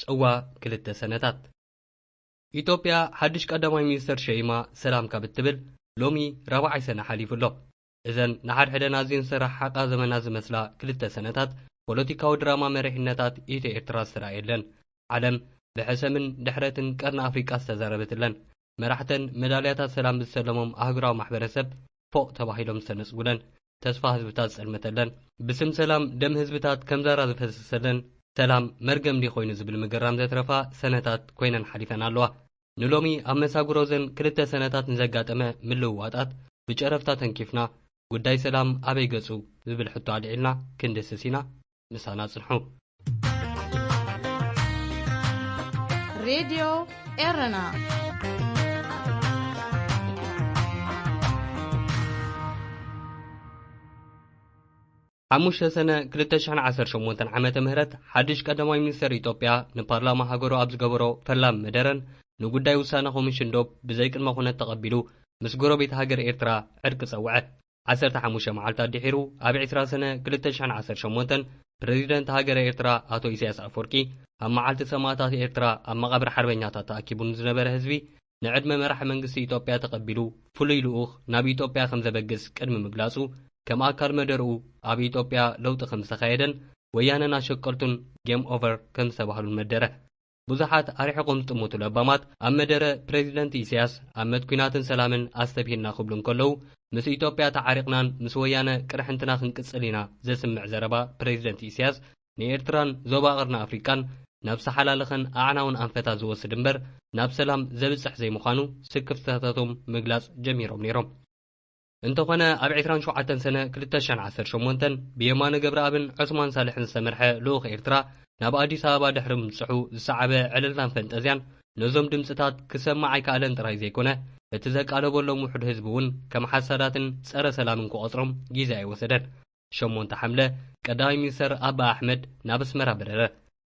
ጽዋ ክልተ ሰነታት። ኢትዮጵያ ሓድሽ ቀዳማይ ሚኒስተር ሸይማ ሰላም ካብ እትብል ሎሚ ራብዓይ ሰነ ሓሊፉ ኣሎ። እዘን ንሓድሕደን ኣዝየን ዝሰራሓሓቓ ዘመናት ዝመስላ ክልተ ሰነታት ፖለቲካዊ ድራማ መሪሕነታት ኢትዮ ኤርትራ ዝተራእየለን፣ ዓለም ብሕሰምን ድሕረትን ቀርኒ ኣፍሪቃ ዝተዛረበትለን፣ መራሕተን መዳልያታት ሰላም ብዝሰለሞም ኣህጉራዊ ማሕበረሰብ ፎቕ ተባሂሎም ዝተነጽጉለን፣ ተስፋ ህዝብታት ዝጸልመተለን፣ ብስም ሰላም ደም ህዝብታት ከም ዛራ ዝፈሰሰለን፣ ሰላም መርገም ድዩ ኮይኑ ዝብል ምግራም ዘትረፋ ሰነታት ኮይነን ሓሊፈን ኣለዋ። ንሎሚ ኣብ መሳጉሮ ዘን ክልተ ሰነታት ንዘጋጠመ ምልውዋጣት ብጨረፍታ ተንኪፍና፣ ጉዳይ ሰላም ኣበይ ገጹ ዝብል ሕቶ ኣልዒልና ክንድህስስ ኢና። ምሳና ጽንሑ። ሬድዮ ኤረና። ሓሙሽተ ሰነ ክልተ ሽሕን ዓሰርተ ሸሞንተን ዓመተ ምህረት ሓድሽ ቀዳማይ ሚኒስተር ኢትዮጵያ ንፓርላማ ሃገሩ ኣብ ዝገበሮ ፈላሚ መደረን ንጉዳይ ውሳነ ኮሚሽን ዶብ ብዘይቅድመ ኩነት ተቐቢሉ ምስ ጎረቤት ሃገር ኤርትራ ዕርቂ ጸውዐ። ዓሰርተ ሓሙሽተ መዓልታት ድሒሩ ኣብ ዕስራ ሰነ ክልተ ሽሕን ዓሰርተ ሸሞንተን ፕረዚደንት ሃገረ ኤርትራ ኣቶ ኢሳያስ ኣፈወርቂ ኣብ መዓልቲ ሰማእታት ኤርትራ ኣብ መቓብር ሓርበኛታት ተኣኪቡ ንዝነበረ ህዝቢ ንዕድመ መራሒ መንግስቲ ኢትዮጵያ ተቐቢሉ ፍሉይ ልኡኽ ናብ ኢትዮጵያ ከም ዘበግስ ቅድሚ ምግላጹ፣ ከም ኣካል መደርኡ ኣብ ኢትዮጵያ ለውጢ ከም ዝተኻየደን ወያነን ኣሸቀልቱን ጌም ኦቨር ከም ዝተባህሉን መደረ። ብዙሓት ኣርሒቖም ዝጥምቱ ለባማት ኣብ መደረ ፕረዚደንት ኢሳያስ ኣብ መት ኲናትን ሰላምን ኣስተብሂልና ክብሉ እንከለዉ፣ ምስ ኢትዮጵያ ተዓሪቕናን ምስ ወያነ ቅርሕንትና ክንቅጽል ኢና ዘስምዕ ዘረባ ፕረዚደንት ኢሳያስ ንኤርትራን ዞባ ቀርኒ ኣፍሪቃን ናብ ሰሓላለኸን ኣዕናውን ኣንፈታት ዝወስድ እምበር ናብ ሰላም ዘብጽሕ ዘይምዃኑ ስክፍታታቶም ምግላጽ ጀሚሮም ነይሮም። እንተኾነ ኣብ ዕስራን ሸውዓተን ሰነ ክልተ ሽሕን ዓሰርተ ሸሞንተን ብየማነ ገብረኣብን ዑስማን ሳልሕን ዝተመርሐ ልኡኽ ኤርትራ ናብ ኣዲስ ኣበባ ድሕሪ ምብጽሑ ዝሰዓበ ዕልልታን ፈንጠዝያን ነዞም ድምጽታት ክሰማዕ ኣይከኣለን ጥራይ ዘይኮነ እቲ ዘቃለበሎም ውሑድ ህዝቢ እውን ከም ሓሳዳትን ጸረ ሰላምን ክቖጽሮም ግዜ ኣይወሰደን። ሸሞንተ ሓምለ ቀዳማይ ሚኒስተር ኣቢ ኣሕመድ ናብ ኣስመራ በረረ።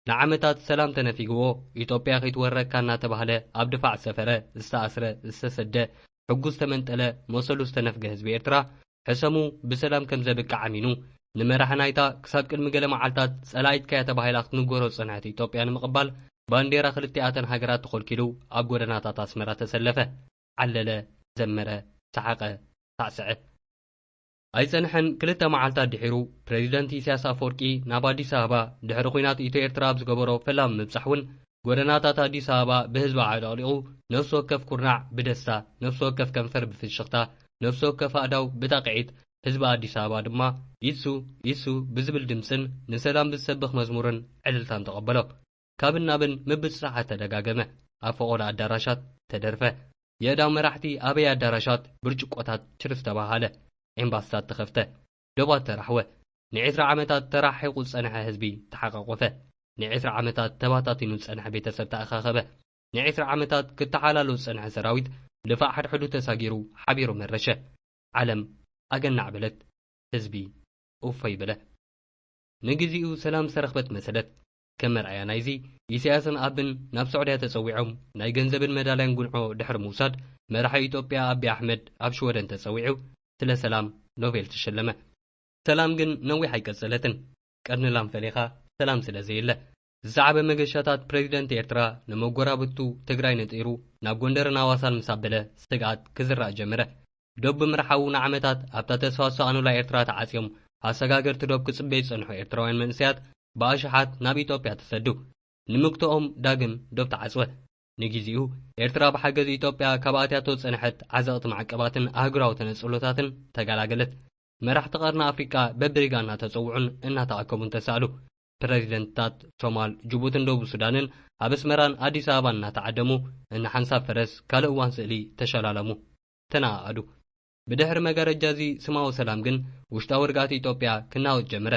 ንዓመታት ሰላም ተነፊግዎ፣ ኢትዮጵያ ከይትወረካ እናተባህለ ኣብ ድፋዕ ዝሰፈረ፣ ዝተኣስረ፣ ዝተሰደ፣ ሕጉ ዝተመንጠለ፣ መሰሉ ዝተነፍገ ህዝቢ ኤርትራ ሕሰሙ ብሰላም ከም ዘብቅዕ ኣሚኑ፣ ንመራሒ ናይታ ክሳብ ቅድሚ ገለ መዓልታት ጸላኢትካ'ያ ተባሂላ ክትንገሮ ዝጸንሐት ኢትዮጵያ ንምቕባል ባንዴራ ክልቲኣተን ሃገራት ተኾልኪሉ ኣብ ጎደናታት ኣስመራ ተሰለፈ። ዓለለ፣ ዘመረ፣ ሰሓቐ፣ ሳዕስዐ። ኣይጸንሐን ክልተ መዓልታት ድሒሩ ፕረዚደንት ኢሳያስ ኣፈወርቂ ናብ ኣዲስ ኣበባ ድሕሪ ኲናት ኢትዮ ኤርትራ ኣብ ዝገበሮ ፈላሚ ምብጻሕ እውን ጎደናታት ኣዲስ ኣበባ ብህዝቢ ኣዕለቕሊቑ ነፍሲ ወከፍ ኩርናዕ ብደስታ፣ ነፍሲ ወከፍ ከንፈር ብፍሽኽታ፣ ነፍሲ ወከፍ ኣእዳው ብጣቕዒት፣ ህዝቢ ኣዲስ ኣበባ ድማ ኢሱ ኢሱ ብዝብል ድምጽን ንሰላም ብዝሰብኽ መዝሙርን ዕልልታን ተቐበሎ። ካብን ናብን ምብጽጻሓት ተደጋገመ። ኣብ ፈቖዶ ኣዳራሻት ተደርፈ። የእዳው መራሕቲ ኣበይ ኣዳራሻት ብርጭቆታት ችርፍ ተባሃለ። ኤምባስታት ተኸፍተ። ዶባት ተራሕወ። ንዒስራ ዓመታት ተራሒቑ ዝጸንሐ ህዝቢ ተሓቋቖፈ። ንዒስራ ዓመታት ተባታቲኑ ዝጸንሐ ቤተሰብ ተኣኻኸበ። ንዒስራ ዓመታት ክተሓላሎ ዝጸንሐ ሰራዊት ልፋዕ ሓድሕዱ ተሳጊሩ ሓቢሩ መረሸ። ዓለም ኣገናዕ በለት። ህዝቢ እፎይ በለ። ንግዜኡ ሰላም ዝተረኽበት መሰለት። ከም መርኣያ ናይዚ፣ ኢሳያስን ኣብን ናብ ስዑድያ ተጸዊዖም ናይ ገንዘብን መዳልያን ጉንዖ ድሕሪ ምውሳድ፣ መራሒ ኢትዮጵያ ኣቢ ኣሕመድ ኣብ ሽወደን ተጸዊዑ ስለ ሰላም ኖቤል ተሸለመ። ሰላም ግን ነዊሕ ኣይቀጸለትን። ቀርኒ ላም ፈሊኻ ሰላም ስለ ዘየለ፣ ዝሰዓበ መገሻታት ፕረዚደንት ኤርትራ ንመጎራብቱ ትግራይ ነጺሩ ናብ ጎንደርን ኣዋሳን ምስ ኣበለ ስግኣት ክዝራእ ጀመረ። ዶብ ብምርሓዉ ንዓመታት ኣብታ ተስፋ ዝሰኣኑላ ኤርትራ ተዓጽዮም ኣሰጋገርቲ ዶብ ክጽበዩ ዝጸንሑ ኤርትራውያን መንእሰያት ብኣሽሓት ናብ ኢትዮጵያ ተሰዱ። ንምግትኦም ዳግም ዶብ ተዓጽወ። ንግዜኡ ኤርትራ ብሓገዝ ኢትዮጵያ ካብ ኣትያቶ ዝጸንሐት ዓዘቕቲ ማዕቀባትን ኣህጉራዊ ተነጽሎታትን ተገላገለት። መራሕቲ ቀርኒ ኣፍሪቃ በብሪጋ እናተጸውዑን እናተኣከቡን ተሳእሉ። ፕረዚደንትታት ሶማል፣ ጅቡትን ደቡብ ሱዳንን ኣብ ኣስመራን ኣዲስ ኣበባን እናተዓደሙ፣ እንሓንሳብ ፈረስ ካልእ እዋን ስእሊ ተሸላለሙ፣ ተነኣኣዱ። ብድሕሪ መጋረጃ እዚ ስማዊ ሰላም ግን ውሽጣዊ ርግኣት ኢትዮጵያ ክናወጽ ጀመረ።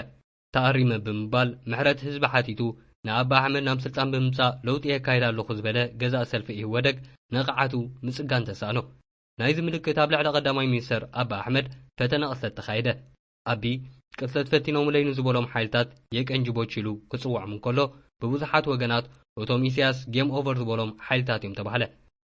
ተኣሪመ ብምባል ምሕረት ህዝቢ ሓቲቱ፣ ንኣቢ ኣሕመድ ናብ ስልጣን ብምምጻእ ለውጢ የካይድ ኣለኹ ዝበለ ገዛእ ሰልፊ ኢህወደግ ንቕዓቱ ምጽጋን ተሳእኖ። ናይዚ ምልክት ኣብ ልዕሊ ቀዳማይ ሚኒስተር ኣቢ ኣሕመድ ፈተነ ቅትለት ተኻየደ። ኣቢ ቅትለት ፈቲኖምለይ ንዝበሎም ሓይልታት የቀን ጅቦች ኢሉ ክጽውዖም እንከሎ፣ ብብዙሓት ወገናት እቶም ኢሳያስ ጌም ኦቨር ዝበሎም ሓይልታት እዮም ተባህለ።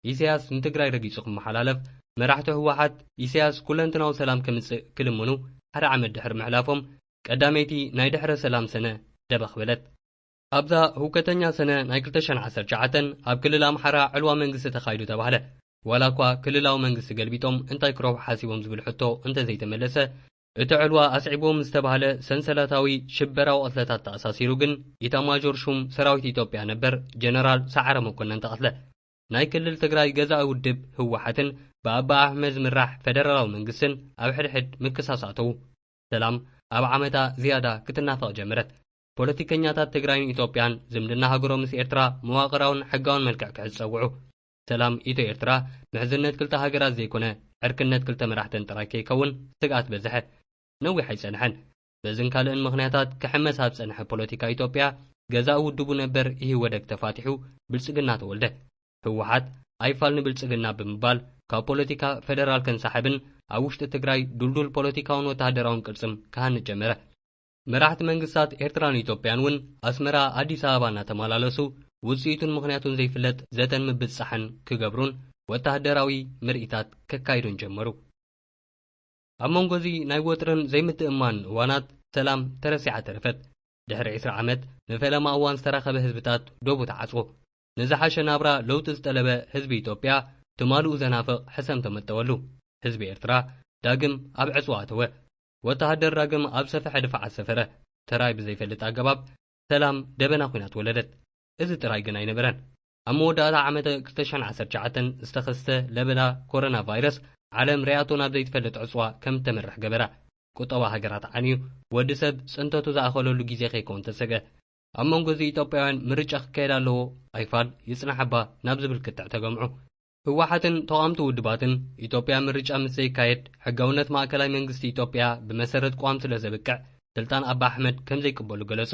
ኢሳያስ ንትግራይ ረጊጹ ክመሓላለፍ፣ መራሕቲ ህወሓት ኢሳያስ ኩለንትናዊ ሰላም ከምጽእ ክልምኑ ሓደ ዓመት ድሕሪ ምሕላፎም፣ ቀዳመይቲ ናይ ድሕረ ሰላም ሰነ ደበኽ በለት። ኣብዛ ህውከተኛ ሰነ ናይ ክልተ ሽሕን ዓሰርተ ትሽዓተን ኣብ ክልል ኣምሓራ ዕልዋ መንግስቲ ተኻይዱ ተባህለ። ዋላ እኳ ክልላዊ መንግስቲ ገልቢጦም እንታይ ክረብሑ ሓሲቦም ዝብል ሕቶ እንተዘይተመለሰ፣ እቲ ዕልዋ ኣስዒብዎም ዝተባህለ ሰንሰለታዊ ሽበራዊ ቅትለታት ተኣሳሲሩ ግን ኢታማዦር ሹም ሰራዊት ኢትዮጵያ ነበር ጀነራል ሰዓረ መኮነን ተቐትለ። ናይ ክልል ትግራይ ገዛኢ ውድብ ህወሓትን ብኣባ ኣሕመድ ዝምራሕ ፈደራላዊ መንግስትን ኣብ ሕድሕድ ምክሳስ ኣተዉ። ሰላም ኣብ ዓመታ ዝያዳ ክትናፈቕ ጀመረት። ፖለቲከኛታት ትግራይን ኢትዮጵያን ዝምድና ሃገሮም ምስ ኤርትራ መዋቕራውን ሕጋውን መልክዕ ክሕዝ ጸውዑ። ሰላም ኢትዮ ኤርትራ ምሕዝነት ክልተ ሃገራት ዘይኮነ ዕርክነት ክልተ መራሕተን ጥራይ ከይከውን ስግኣት በዝሐ። ነዊሕ ኣይጸንሐን። በዝን ካልእን ምኽንያታት ክሕመስ ኣብ ጸንሐ ፖለቲካ ኢትዮጵያ ገዛኢ ውድቡ ነበር ኢህወደግ ተፋቲሑ ብልጽግና ተወልደ። ህወሓት ኣይፋል ንብልጽግና ብምባል ካብ ፖለቲካ ፈደራል ከንሳሕብን ኣብ ውሽጢ ትግራይ ዱልዱል ፖለቲካውን ወተሃደራውን ቅርጽም ክሃንጽ ጀመረ። መራሕቲ መንግስታት ኤርትራን ኢትዮጵያን እውን ኣስመራ ኣዲስ ኣበባ እናተመላለሱ ውጽኢቱን ምኽንያቱን ዘይፍለጥ ዘተን ምብጽጻሕን ክገብሩን ወተሃደራዊ ምርኢታት ከካይዱን ጀመሩ። ኣብ መንጎ እዚ ናይ ወጥርን ዘይምትእማን እዋናት ሰላም ተረሲዓ ተረፈት። ድሕሪ ዕስራ ዓመት ንፈለማ እዋን ዝተራኸበ ህዝብታት ዶቡ ተዓጽዎ። ንዝሓሸ ናብራ ለውጢ ዝጠለበ ህዝቢ ኢትዮጵያ ትማልኡ ዘናፍቕ ሕሰም ተመጠወሉ። ህዝቢ ኤርትራ ዳግም ኣብ ዕጽዋ ኣተወ። ወተሃደር ዳግም ኣብ ሰፈሐ ድፋዓት ሰፈረ። ተራይ ብዘይፈልጥ ኣገባብ ሰላም ደበና ኲናት ወለደት። እዚ ጥራይ ግን ኣይነበረን። ኣብ መወዳእታ ዓመተ ክልተ ሽሕን ዓሰርተ ትሽዓተን ዝተኸስተ ለበዳ ኮሮና ቫይረስ ዓለም ርያቶ ናብ ዘይትፈልጥ ዕጽዋ ከም እተምርሕ ገበራ። ቁጠባ ሃገራት ዓንዩ፣ ወዲ ሰብ ጽንተቱ ዝኣኸለሉ ግዜ ከይከውን ተሰግአ። ኣብ መንጎ እዚ ኢትዮጵያውያን ምርጫ ክካየድ ኣለዎ ኣይፋል ይጽናሕ እባ ናብ ዝብል ክትዕ ተገምዑ። ህወሓትን ተቓወምቲ ውድባትን ኢትዮጵያ ምርጫ ምስ ዘይካየድ ሕጋውነት ማእከላይ መንግስቲ ኢትዮጵያ ብመሰረት ቅዋም ስለ ዘብቅዕ ስልጣን ኣባ ኣሕመድ ከም ዘይቅበሉ ገለጹ።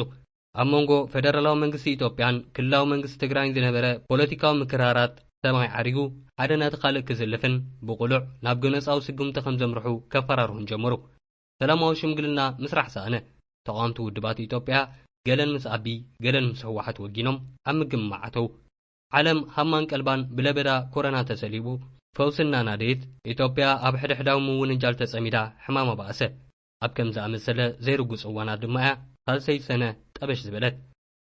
ኣብ መንጎ ፈደራላዊ መንግስቲ ኢትዮጵያን ክልላዊ መንግስቲ ትግራይን ዝነበረ ፖለቲካዊ ምክርራራት ሰማይ ዓሪጉ ሓደ ነቲ ካልእ ክዝልፍን ብቕሉዕ ናብ ገነጻዊ ስጉምቲ ከም ዘምርሑ ከፈራርሁን ጀመሩ። ሰላማዊ ሽምግልና ምስራሕ ሰኣነ። ተቓወምቲ ውድባት ኢትዮጵያ ገለን ምስ ኣቢ ገለን ምስ ህወሓት ወጊኖም ኣብ ምግምማዕ ኣተዉ። ዓለም ሃማን ቀልባን ብለበዳ ኮረና ተሰሊቡ ፈውሲ እናናደየት ኢትዮጵያ ኣብ ሕድሕዳዊ ምውንጃል ተጸሚዳ ሕማማ በኣሰ። ኣብ ከም ዝኣመሰለ ዘይርጉጽ እዋናት ድማ እያ ሳልሰይቲ ሰነ ጠበሽ ዝበለት።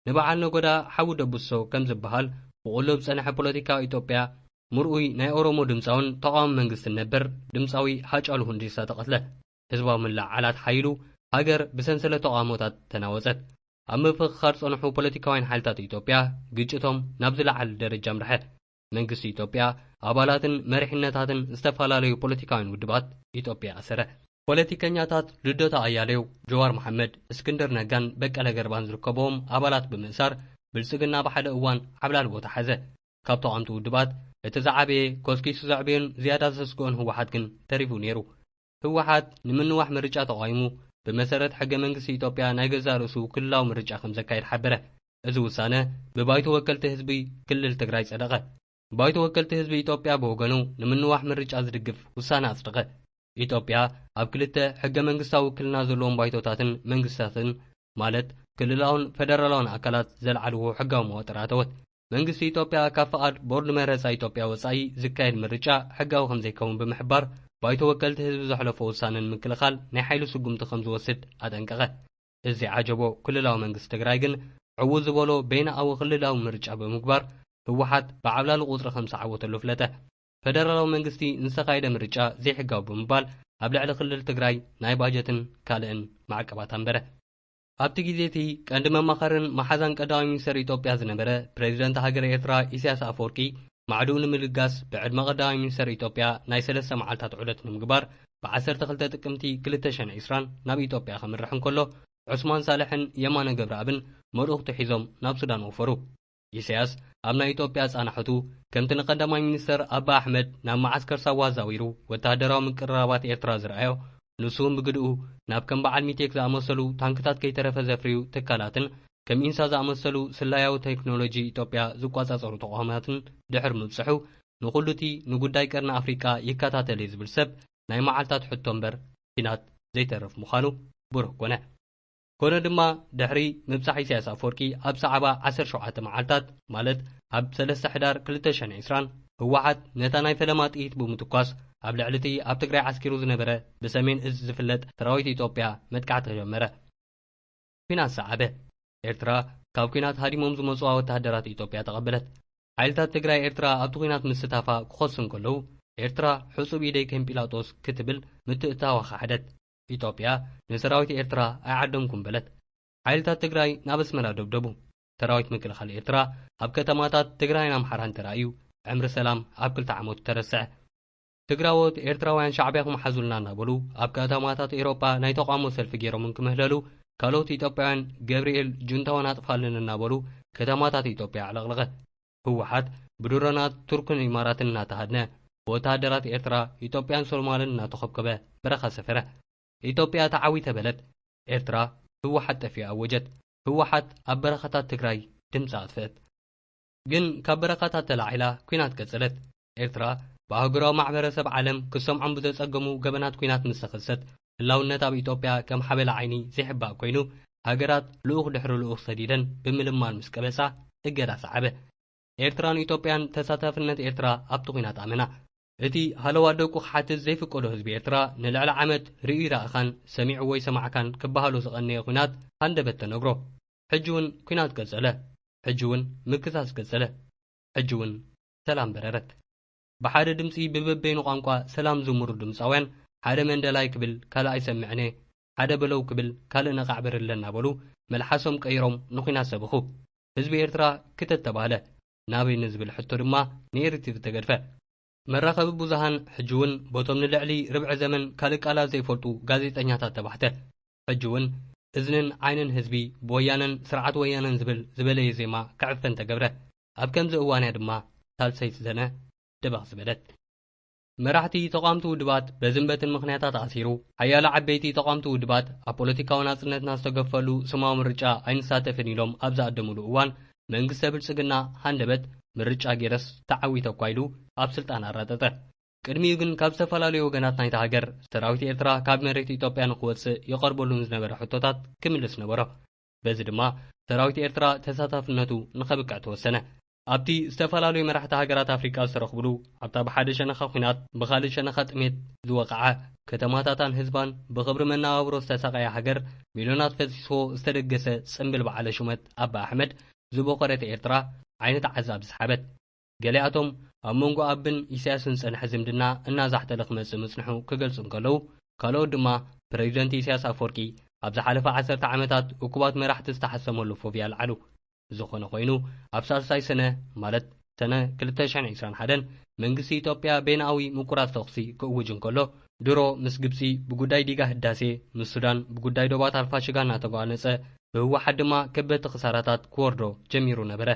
ንበዓል ነጎዳ ሓዊ ደብሶ ከም ዝበሃል ብቑሉብ ዝጸንሐ ፖለቲካ ኢትዮጵያ ምርኡይ ናይ ኦሮሞ ድምጻውን ተቓዋሚ መንግስትን ነበር ድምጻዊ ሃጫሉ ሁንዴሳ ተቐትለ። ህዝባዊ ምልዕዓላት ሓይሉ ሃገር ብሰንሰለት ተቓውሞታት ተናወጸት። ኣብ ምፍኽኻር ጸንሑ ፖለቲካውያን ሓይልታት ኢትዮጵያ ግጭቶም ናብ ዝለዓለ ደረጃ ኣምርሐ። መንግስቲ ኢትዮጵያ ኣባላትን መሪሕነታትን ዝተፈላለዩ ፖለቲካውያን ውድባት ኢትዮጵያ ኣሰረ። ፖለቲከኛታት ልደቱ ኣያሌው፣ ጀዋር መሓመድ፣ እስክንድር ነጋን በቀለ ገርባን ዝርከብዎም ኣባላት ብምእሳር ብልጽግና ብሓደ እዋን ዓብላሊ ቦታ ሓዘ። ካብ ተቓወምቲ ውድባት እቲ ዝዓበየ ኮስኪሱ ዘዕበዮን ዝያዳ ዘስግኦን ህወሓት ግን ተሪፉ ነይሩ። ህወሓት ንምንዋሕ ምርጫ ተቓዊሙ ብመሰረት ሕገ መንግስቲ ኢትዮጵያ ናይ ገዛእ ርእሱ ክልላዊ ምርጫ ከም ዘካይድ ሓበረ። እዚ ውሳነ ብባይቶ ወከልቲ ህዝቢ ክልል ትግራይ ጸደቐ። ባይቶ ወከልቲ ህዝቢ ኢትዮጵያ ብወገኑ ንምንዋሕ ምርጫ ዝድግፍ ውሳነ ኣጽደቐ። ኢትዮጵያ ኣብ ክልተ ሕገ መንግስታዊ ውክልና ዘለዎም ባይቶታትን መንግስታትን ማለት ክልላውን ፈደራላውን ኣካላት ዘልዓልዎ ሕጋዊ መዋጥር ኣተወት። መንግስቲ ኢትዮጵያ ካብ ፍቓድ ቦርድ መረጻ ኢትዮጵያ ወጻኢ ዝካየድ ምርጫ ሕጋዊ ከም ዘይከውን ብምሕባር ባይቶ ወከልቲ ህዝቢ ዘሕለፎ ውሳነ ንምክልኻል ናይ ሓይሊ ስጉምቲ ከም ዝወስድ ኣጠንቀቐ። እዚ ዓጀቦ ክልላዊ መንግስቲ ትግራይ ግን ዕዉት ዝበሎ በይንኣዊ ክልላዊ ምርጫ ብምግባር ህወሓት ብዓብላሊ ቁጽሪ ከም ዝዓወተሉ ኣፍለጠ። ፈደራላዊ መንግስቲ ንዝተኻየደ ምርጫ ዘይሕጋዊ ብምባል ኣብ ልዕሊ ክልል ትግራይ ናይ ባጀትን ካልእን ማዕቀባት ኣንበረ። ኣብቲ ግዜ እቲ ቀንዲ መማኸርን መሓዛን ቀዳማይ ሚኒስተር ኢትዮጵያ ዝነበረ ፕሬዚደንት ሃገረ ኤርትራ ኢሳያስ ኣፈወርቂ ማዕድኡ ንምልጋስ ብዕድመ ቀዳማይ ሚኒስተር ኢትዮጵያ ናይ ሰለስተ መዓልታት ዑደት ንምግባር ብ ዓሰርተ ክልተ ጥቅምቲ ክልተ ሽሕን ዕስራን ናብ ኢትዮጵያ ከምርሕ እንከሎ ዑስማን ሳልሕን የማነ ገብረኣብን መልእኽቱ ሒዞም ናብ ሱዳን ወፈሩ። ኢሳያስ ኣብ ናይ ኢትዮጵያ ጻንሖቱ ከምቲ ንቀዳማይ ሚኒስተር ኣባ ኣሕመድ ናብ መዓስከር ሳዋ ኣዛዊሩ ወተሃደራዊ ምቅርራባት ኤርትራ ዝረኣዮ ንሱ እውን ብግድኡ ናብ ከም በዓል ሚቴክ ዝኣመሰሉ ታንክታት ከይተረፈ ዘፍርዩ ትካላትን ከም ኢንሳ ዝኣመሰሉ ስላያዊ ቴክኖሎጂ ኢትዮጵያ ዝቋጻጸሩ ተቋማትን ድሕሪ ምብጽሑ ንኹሉ እቲ ንጉዳይ ቀርኒ ኣፍሪቃ ይከታተል እየ ዝብል ሰብ ናይ መዓልታት ሕቶ እምበር ኲናት ዘይተርፍ ምዃኑ ብሩህ ኮነ። ኮነ ድማ ድሕሪ ምብጻሕ ኢሳያስ ኣፈወርቂ ኣብ ሰዓባ ዓሰርተ ሸውዓተ መዓልታት ማለት ኣብ ሰለስተ ሕዳር ክልተ ሽሕን ዕስራን ህወሓት ነታ ናይ ፈለማ ጥይት ብምትኳስ ኣብ ልዕሊ እቲ ኣብ ትግራይ ዓስኪሩ ዝነበረ ብሰሜን እዝ ዝፍለጥ ሰራዊት ኢትዮጵያ መጥቃዕቲ ጀመረ። ኲናት ሰዓበ። ኤርትራ ካብ ኲናት ሃዲሞም ዝመጽዋ ወተሃደራት ኢትዮጵያ ተቐበለት። ሓይልታት ትግራይ ኤርትራ ኣብቲ ኲናት ምስታፋ ክኸሱ እንከለዉ፣ ኤርትራ ሕጹብ ኢደይ ከም ጲላጦስ ክትብል ምትእትታዋ ከሓደት። ኢትዮጵያ ንሰራዊት ኤርትራ ኣይዓደምኩን በለት። ሓይልታት ትግራይ ናብ ኣስመራ ደብደቡ። ሰራዊት ምክልኻል ኤርትራ ኣብ ከተማታት ትግራይን ኣምሓራን ተራእዩ፣ ዕምሪ ሰላም ኣብ ክልተ ዓመቱ ተረስዐ። ትግራዎት ኤርትራውያን ሻዕብያ ክመሓዙልና እናበሉ ኣብ ከተማታት ኤውሮጳ ናይ ተቓውሞ ሰልፊ ገይሮም እንክምህለሉ፣ ካልኦት ኢትዮጵያውያን ገብርኤል ጁንታውን ኣጥፋልን እናበሉ ከተማታት ኢትዮጵያ ኣዕለቕለቐ። ህወሓት ብድሮናት ቱርክን ኢማራትን እናተሃድነ፣ ብወተሃደራት ኤርትራ፣ ኢትዮጵያን ሶማልን እናተኾብከበ በረኻ ሰፈረ። ኢትዮጵያ ተዓዊተ በለት። ኤርትራ ህወሓት ጠፊኡ ኣወጀት። ህወሓት ኣብ በረኻታት ትግራይ ድምፂ ኣጥፍአት። ግን ካብ በረኻታት ተላዒላ ኲናት ቀጸለት። ኤርትራ ብኣህጉራዊ ማሕበረሰብ ዓለም ክሰምዖም ብዘጸገሙ ገበናት ኲናት ምስ ተኸሰት፣ ህላውነት ኣብ ኢትዮጵያ ከም ሓበላ ዓይኒ ዘይሕባእ ኮይኑ፣ ሃገራት ልኡኽ ድሕሪ ልኡኽ ሰዲደን ብምልማን ምስ ቀበጻ፣ እገዳ ሰዓበ። ኤርትራን ኢትዮጵያን ተሳታፍነት ኤርትራ ኣብቲ ኲናት ኣመና። እቲ ሃለዋ ደቁ ክሓትት ዘይፍቀዶ ህዝቢ ኤርትራ ንልዕሊ ዓመት ርእዩ ይረኣኻን ሰሚዑ ወይ ሰማዕካን ክበሃሎ ዝቐነየ ኲናት ሃንደበት ተነግሮ። ሕጂ እውን ኲናት ቀጸለ። ሕጂ እውን ምክሳስ ቀጸለ። ሕጂ እውን ሰላም በረረት። ብሓደ ድምጺ ብበበይኑ ቋንቋ ሰላም ዝምሩ ድምጻውያን፣ ሓደ መንደላይ ክብል ካልእ ኣይሰምዕን እየ፣ ሓደ በለው ክብል ካልእ ነቓዕ በርለ እናበሉ መልሓሶም ቀይሮም ንኲናት ሰበኹ። ህዝቢ ኤርትራ ክተት ተባህለ። ናበይ ንዝብል ሕቶ ድማ ንኤሪትሪ ተገድፈ። መራኸቢ ብዙሃን ሕጂ እውን ቦቶም ንልዕሊ ርብዒ ዘመን ካልእ ቃላት ዘይፈልጡ ጋዜጠኛታት ተባሕተ። ሕጂ እውን እዝንን ዓይንን ህዝቢ ብወያነን ስርዓት ወያነን ዝብል ዝበለየ ዜማ ክዕፈን ተገብረ። ኣብ ከምዚ እዋንያ ድማ ሳልሰይቲ ሰነ ድበኽ ዝበለት። መራሕቲ ተቓወምቲ ውድባት በዝን በትን ምኽንያታት ኣሲሩ፣ ሓያሎ ዓበይቲ ተቓወምቲ ውድባት ኣብ ፖለቲካዊ ናጽነትና ዝተገፈሉ ስማዊ ምርጫ ኣይንሳተፍን ኢሎም ኣብ ዝኣደሙሉ እዋን፣ መንግስተ ብልጽግና ሃንደበት ምርጫ ጌረስ ተዓዊተ እኳ ኢሉ ኣብ ስልጣን ኣራጠጠ። ቅድሚኡ ግን ካብ ዝተፈላለዩ ወገናት ናይታ ሃገር ሰራዊት ኤርትራ ካብ መሬት ኢትዮጵያ ንክወጽእ ይቐርበሉን ዝነበረ ሕቶታት ክምልስ ነበሮ። በዚ ድማ ሰራዊት ኤርትራ ተሳታፍነቱ ንኸብቅዕ ተወሰነ። ኣብቲ ዝተፈላለዩ መራሕቲ ሃገራት ኣፍሪቃ ዝተረኽብሉ፣ ኣብታ ብሓደ ሸነኻ ኲናት ብኻልእ ሸነኻ ጥሜት ዝወቕዓ፣ ከተማታታን ህዝባን ብኽብሪ መነባብሮ ዝተሳቐያ ሃገር፣ ሚልዮናት ፈሲስዎ ዝተደገሰ ጽምብል በዓለ ሹመት ኣባ ኣሕመድ ዝቦኸረት ኤርትራ ዓይኒ ተዓዛቢ ሰሓበት። ገሊኣቶም ኣብ መንጎ ኣብን ኢሳያስን ዝጸንሐ ዝምድና እናዛሕተለ ክመጽእ ምጽንሑ ክገልጹ እንከለዉ፣ ካልኦት ድማ ፕረዚደንት ኢሳያስ ኣፈወርቂ ኣብ ዝሓለፈ ዓሰርተ ዓመታት እኩባት መራሕቲ ዝተሓሰመሉ ፎብያ ኣልዓሉ። ዝኾነ ኮይኑ፣ ኣብ ሳልሳይ ሰነ፣ ማለት ሰነ ክልተ ሽሕን ዕስራን ሓደን፣ መንግስቲ ኢትዮጵያ በይናዊ ምቁራጽ ተኹሲ ክእውጅ እንከሎ፣ ድሮ ምስ ግብጺ ብጉዳይ ዲጋ ህዳሴ፣ ምስ ሱዳን ብጉዳይ ዶባት ኣልፋሽጋ እናተጓነጸ፣ ብህወሓት ድማ ከበድቲ ክሳራታት ክወርዶ ጀሚሩ ነበረ።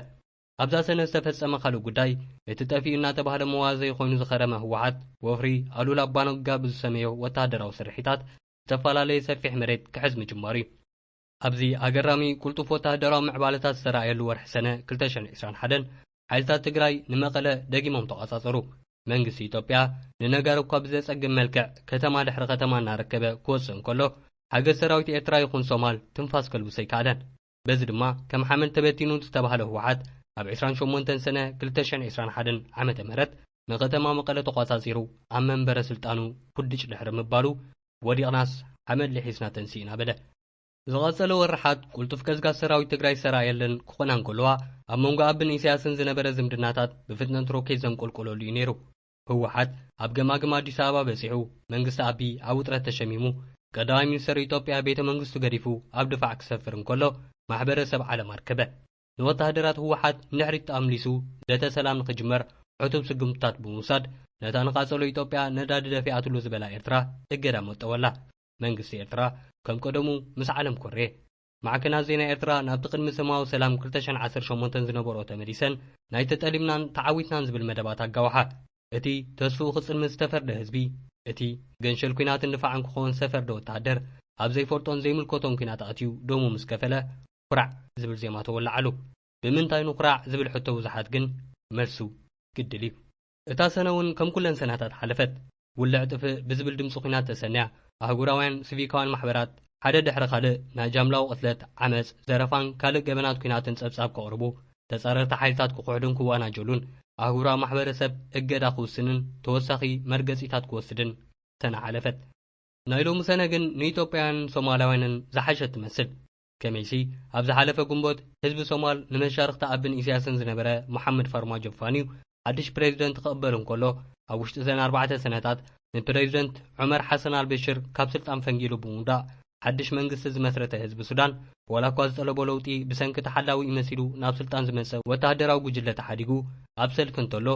ኣብዛ ሰነ ዝተፈጸመ ካልእ ጉዳይ፣ እቲ ጠፊኡ እናተባህለ መዋዘዪ ኮይኑ ዝኸረመ ህወሓት፣ ወፍሪ ኣሉላ ኣባነጋ ብዝሰመዮ ወተሃደራዊ ስርሒታት፣ ዝተፈላለየ ሰፊሕ መሬት ክሕዝ ምጅማሩ እዩ። ኣብዚ ኣገራሚ ቅልጡፍ ወተሃደራዊ ምዕባለታት ዝተራእየሉ ወርሒ ሰነ ክልተ ሽሕን ዕስራን ሓደን፣ ሓይልታት ትግራይ ንመቐለ ደጊሞም ተቋጻጸሩ። መንግስቲ ኢትዮጵያ ንነጋር እኳ ብዘጸግም መልክዕ ከተማ ድሕሪ ከተማ እናረከበ ክወጽእ እንከሎ፣ ሓገዝ ሰራዊት ኤርትራ ይኹን ሶማል ትንፋስ ከልብሶ ኣይከኣለን። በዚ ድማ ከም ሓመድ ተበቲኑ ዝተባህለ ህወሓት ኣብ ዕስራን ሸሞንተን ሰነ ክልተ ሽሕን ዕስራን ሓደን ዓመተ ምህረት ንከተማ መቐለ ተቋጻጺሩ ኣብ መንበረ ስልጣኑ ኩድጭ ድሕሪ ምባሉ ወዲቕናስ ሓመድ ልሒስና ተንሲእና በለ። ዝቐጸለ ወርሓት ቅልጡፍ ገስጋስ ሰራዊት ትግራይ ዝተራእየለን ክኾና እንከለዋ፣ ኣብ መንጎ ኣብን ኢሳያስን ዝነበረ ዝምድናታት ብፍጥነት ሮኬት ዘንቆልቆለሉ እዩ ነይሩ። ህወሓት ኣብ ገማግም ኣዲስ ኣበባ በጺሑ፣ መንግስቲ ኣቢ ኣብ ውጥረት ተሸሚሙ፣ ቀዳማይ ሚኒስተር ኢትዮጵያ ቤተ መንግስቱ ገዲፉ ኣብ ድፋዕ ክሰፍር እንከሎ፣ ማሕበረሰብ ዓለም ኣርከበ። ንወተሃደራት ህወሓት ንድሕሪት ኣምሊሱ ዘተ ሰላም ንኽጅመር ዕቱብ ስጉምትታት ብምውሳድ፣ ነታ ንቓጸሎ ኢትዮጵያ ነዳዲ ደፊኣትሉ ዝበላ ኤርትራ እገዳ መጠወላ። መንግስቲ ኤርትራ ከም ቀደሙ ምስ ዓለም ኮረየ። ማዕከናት ዜና ኤርትራ ናብቲ ቅድሚ ሰማያዊ ሰላም ክልተ ሽሕን ዓሰርተ ሸሞንተን ዝነበርኦ ተመሊሰን፣ ናይ ተጠሊምናን ተዓዊትናን ዝብል መደባት ኣጋውሓ። እቲ ተስፍኡ ክጽልምት ዝተፈርደ ህዝቢ፣ እቲ ገንሸል ኲናትን ድፋዕን ክኸውን ዝተፈርደ ወተሃደር፣ ኣብ ዘይፈልጦን ዘይምልከቶን ኲናት ኣትዩ ደሙ ምስ ከፈለ፣ ኩራዕ ዝብል ዜማ ተወለዓሉ። ብምንታይ ንኹራዕ ዝብል ሕቶ ብዙሓት ግን መልሱ ግድል እዩ። እታ ሰነ እውን ከም ኩለን ሰናታት ሓለፈት። ውልዕ ጥፍእ ብዝብል ድምፂ ኲናት ተሰንያ፣ ኣህጉራውያን ሲቪካውያን ማሕበራት ሓደ ድሕሪ ካልእ ናይ ጃምላዊ ቅትለት፣ ዓመፅ፣ ዘረፋን ካልእ ገበናት ኲናትን ፀብፃብ ከቕርቡ፣ ተፃረርቲ ሓይልታት ክኹሕዱን ክወናጀሉን ኣህጉራዊ ማሕበረሰብ እገዳ ክውስንን ተወሳኺ መርገፂታት ክወስድን ሰነ ሓለፈት። ናይ ሎሚ ሰነ ግን ንኢትዮጵያውያንን ሶማላውያንን ዝሓሸት ትመስል። ከመይሲ፣ ኣብ ዝሓለፈ ግንቦት ህዝቢ ሶማል ንመሻርኽቲ ኣብን ኢሳያስን ዝነበረ መሓመድ ፋርማጆ ፋንዩ ሓድሽ ፕሬዚደንት ክቕበል እንከሎ፣ ኣብ ውሽጢ እዘን ኣርባዕተ ሰነታት ንፕሬዚደንት ዑመር ሓሰን ኣልበሽር ካብ ስልጣን ፈንጊሉ ብምውዳቕ፣ ሓድሽ መንግስቲ ዝመስረተ ህዝቢ ሱዳን፣ ዋላ እኳ ዝጠለቦ ለውጢ ብሰንኪ ተሓላዊ መሲሉ ናብ ስልጣን ዝመጸ ወተሃደራዊ ጉጅለ ተሓዲጉ ኣብ ሰልፊ እንተሎ፣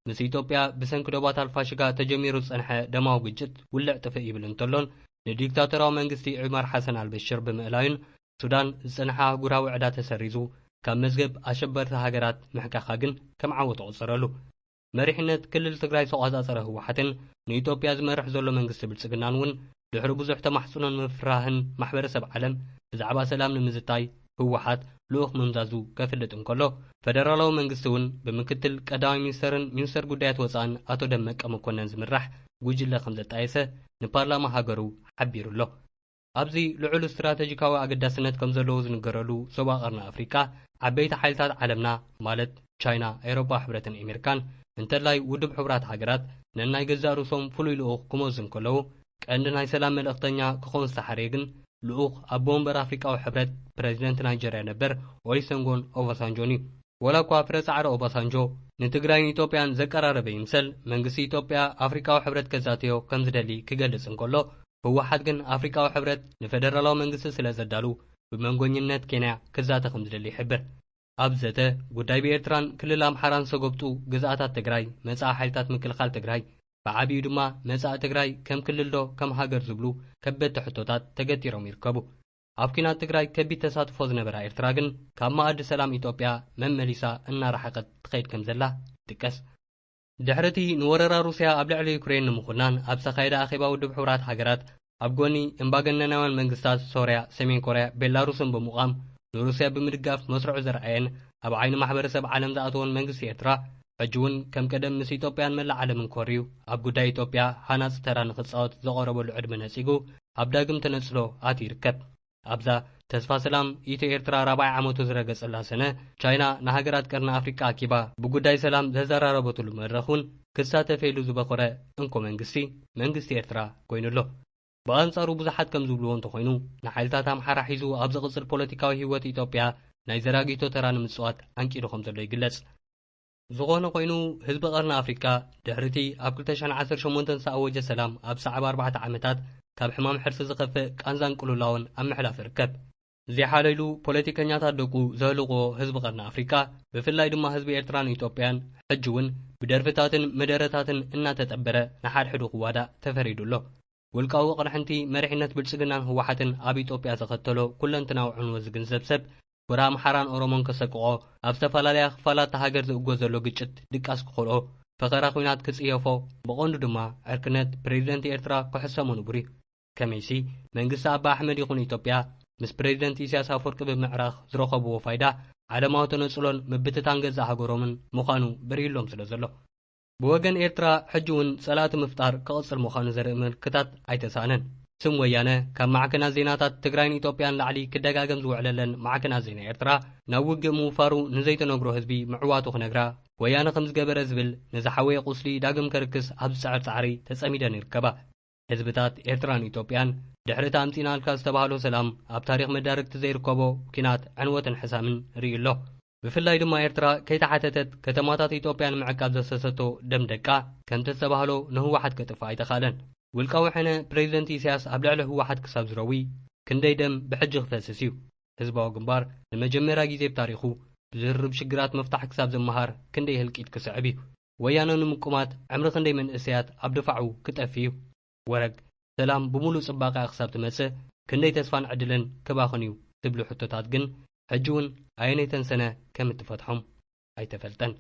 ምስ ኢትዮጵያ ብሰንኪ ዶባት ኣልፋሽጋ ተጀሚሩ ዝጸንሐ ደማዊ ግጭት ውልዕ ጥፍእ ይብል እንተሎን፣ ንዲክታቶራዊ መንግስቲ ዑመር ሓሰን ኣልበሽር ብምእላዩን ሱዳን ዝጸንሐ ኣህጉራዊ ዕዳ ተሰሪዙ ካብ መዝገብ ኣሸበርቲ ሃገራት ምሕካኻ ግን ከም ዓወት ተቖጸረሉ። መሪሕነት ክልል ትግራይ ዝተቖጻጸረ ህወሓትን ንኢትዮጵያ ዝመርሕ ዘሎ መንግስቲ ብልጽግናን እውን ድሕሪ ብዙሕ ተማሕጽኖን ምፍራህን ማሕበረሰብ ዓለም ብዛዕባ ሰላም ንምዝታይ ህወሓት ልኡኽ ምምዛዙ ከፍልጥ እንከሎ፣ ፈደራላዊ መንግስቲ እውን ብምክትል ቀዳማይ ሚኒስተርን ሚኒስተር ጉዳያት ወጻእን ኣቶ ደመቀ መኮነን ዝምራሕ ጉጅለ ከም ዘጣየሰ ንፓርላማ ሃገሩ ሓቢሩ ኣሎ። ኣብዚ ልዑል ስትራተጂካዊ ኣገዳስነት ከም ዘለዎ ዝንገረሉ ዞባ ቀርኒ ኣፍሪቃ፣ ዓበይቲ ሓይልታት ዓለምና ማለት ቻይና፣ ኤውሮጳ ሕብረትን ኣሜሪካን፣ እንተላይ ውድብ ሕቡራት ሃገራት፣ ነናይ ገዛእ ርእሶም ፍሉይ ልኡኽ ክመዙ እንከለዉ፣ ቀንዲ ናይ ሰላም መልእኽተኛ ክኸውን ዝተሓርየ ግን ልኡኽ ኣቦ ወንበር ኣፍሪቃዊ ሕብረት ፕሬዚደንት ናይጀርያ ነበር ኦሊሰንጎን ኦባሳንጆን እዩ። ወላ እኳ ፍረ ጻዕሪ ኦባሳንጆ ንትግራይን ኢትዮጵያን ዘቀራረበ ይምሰል፣ መንግስቲ ኢትዮጵያ ኣፍሪቃዊ ሕብረት ከዛተዮ ከም ዝደሊ ክገልጽ እንከሎ፣ ህወሓት ግን ኣፍሪቃዊ ሕብረት ንፈደራላዊ መንግስቲ ስለ ዘዳሉ ብመንጎኝነት ኬንያ ክዛተ ከም ዝደሊ ይሕብር። ኣብ ዘተ ጉዳይ ብኤርትራን ክልል ኣምሓራን ዝተጎብጡ ግዝኣታት ትግራይ፣ መጻኢ ሓይልታት ምክልኻል ትግራይ፣ ብዓቢኡ ድማ መጻኢ ትግራይ ከም ክልል ዶ ከም ሃገር ዝብሉ ከበድቲ ሕቶታት ተገቲሮም ይርከቡ። ኣብ ኲናት ትግራይ ከቢድ ተሳትፎ ዝነበራ ኤርትራ ግን ካብ መኣዲ ሰላም ኢትዮጵያ መመሊሳ እናረሓቐት ትኸይድ ከም ዘላ ይጥቀስ። ድሕሪ እቲ ንወረራ ሩስያ ኣብ ልዕሊ ዩክሬን ንምኹናን ኣብ ዝተኻየደ ኣኼባ ውድብ ሕቡራት ሃገራት ኣብ ጎኒ እምባገነናውያን መንግስታት ሶርያ፣ ሰሜን ኮርያ፣ ቤላሩስን ብምቋም ንሩስያ ብምድጋፍ መስርዑ ዘርኣየን ኣብ ዓይኒ ማሕበረሰብ ዓለም ዝኣተወን መንግስቲ ኤርትራ ሕጂ እውን ከም ቀደም ምስ ኢትዮጵያን መላእ ዓለምን ኮርዩ ኣብ ጉዳይ ኢትዮጵያ ሃናጺ ተራ ንኽጻወት ዘቐረበሉ ዕድመ ነጺጉ ኣብ ዳግም ተነጽሎ ኣትዩ ይርከብ። ኣብዛ ተስፋ ሰላም ኢትዮ ኤርትራ ራብዓይ ዓመቱ ዝረገጸላ ሰነ፣ ቻይና ንሃገራት ቀርኒ ኣፍሪቃ ኣኪባ ብጉዳይ ሰላም ዘዘራረበትሉ መድረኽ እውን ክሳተፍ ኢሉ ዝበኾረ እንኮ መንግስቲ፣ መንግስቲ ኤርትራ ኮይኑ ኣሎ። ብኣንጻሩ ብዙሓት ከም ዝብልዎ እንተኾይኑ፣ ንሓይልታት ኣምሓራ ሒዙ ኣብ ዝቕጽል ፖለቲካዊ ህይወት ኢትዮጵያ ናይ ዘራጊቶ ተራ ንምጽዋት ኣንቂዱ ከም ዘሎ ይግለጽ። ዝኾነ ኮይኑ፣ ህዝቢ ቀርኒ ኣፍሪቃ ድሕሪ እቲ ኣብ ክልተ ሽሕን ዓሰርተ ሸሞንተን ዝተኣወጀ ሰላም ኣብ ሰዓብ ኣርባዕተ ዓመታት ካብ ሕማም ሕርሲ ዝኸፍእ ቃንዛን ቅልውላውን ኣብ ምሕላፍ ይርከብ። ዘይሓለይሉ ፖለቲከኛታት ደቁ ዘህልቕዎ ህዝቢ ቀርኒ ኣፍሪቃ፣ ብፍላይ ድማ ህዝቢ ኤርትራን ኢትዮጵያን፣ ሕጂ እውን ብደርፍታትን መደረታትን እናተጠበረ ንሓድሕዱ ክዋዳእ ተፈሪዱ ኣሎ። ውልቃዊ ቅርሕንቲ መሪሕነት ብልጽግናን ህወሓትን ኣብ ኢትዮጵያ ዘኸተሎ ኩለንትናዊ ዕንወት ዝግንዘብ ሰብ፣ ፍረ ኣምሓራን ኦሮሞን ከሰቅቖ፣ ኣብ ዝተፈላለያ ክፋላት እታ ሃገር ዝእጎ ዘሎ ግጭት ድቃስ ክኸልኦ፣ ፈኸራ ኲናት ክጽየፎ፣ ብቐንዱ ድማ ዕርክነት ፕሬዚደንት ኤርትራ ክሕሰሞ ንቡር እዩ። ከመይሲ፣ መንግስቲ ኣቢ ኣሕመድ ይኹን ኢትዮጵያ ምስ ፕሬዚደንት ኢሳያስ ኣፈወርቂ ብምዕራኽ ዝረኸብዎ ፋይዳ ዓለማዊ ተነጽሎን ምብትታን ገዛእ ሃገሮምን ምዃኑ በሪህሎም ስለ ዘሎ። ብወገን ኤርትራ ሕጂ እውን ጸላእቲ ምፍጣር ክቕጽል ምዃኑ ዘርኢ ምልክታት ኣይተሳእነን። ስም ወያነ ካብ ማዕከናት ዜናታት ትግራይን ኢትዮጵያን ላዕሊ ክደጋገም ዝውዕለለን ማዕከናት ዜና ኤርትራ፣ ናብ ውግእ ምውፋሩ ንዘይተነግሮ ህዝቢ ምዕዋቱ ክነግራ፣ ወያነ ከም ዝገበረ ዝብል ንዝሓወየ ቁስሊ ዳግም ከርክስ ኣብ ዝጽዕር ጻዕሪ ተጸሚደን ይርከባ። ህዝብታት ኤርትራን ኢትዮጵያን ድሕሪ እቲ ኣምጺእናልካ ዝተባህሎ ሰላም ኣብ ታሪኽ መዳርግቲ ዘይርከቦ ኲናት ዕንወትን ሕሳምን ርእዩ ኣሎ። ብፍላይ ድማ ኤርትራ ከይተሓተተት ከተማታት ኢትዮጵያ ንምዕቃብ ዘፍሰሰቶ ደም ደቃ ከምቲ ዝተባህሎ ንህወሓት ከጥፍእ ኣይተኻእለን። ውልቃዊ ሕነ ፕሬዚደንት ኢሳያስ ኣብ ልዕሊ ህወሓት ክሳብ ዝረዊ ክንደይ ደም ብሕጂ ክፈስስ እዩ። ህዝባዊ ግንባር ንመጀመርያ ግዜ ብታሪኹ ብዝርርብ ሽግራት ምፍታሕ ክሳብ ዝመሃር ክንደይ ህልቂት ክስዕብ እዩ። ወያነ ንምቁማት ዕምሪ ክንደይ መንእሰያት ኣብ ድፋዑ ክጠፍእ እዩ። ወረግ ሰላም ብምሉእ ጽባቐኣ ክሳብ ትመጽእ ክንደይ ተስፋን ዕድልን ክባኽን እዩ ዝብሉ ሕቶታት ግን ሕጂ እውን ኣየነይተን ሰነ ከም እትፈትሖም ኣይተፈልጠን።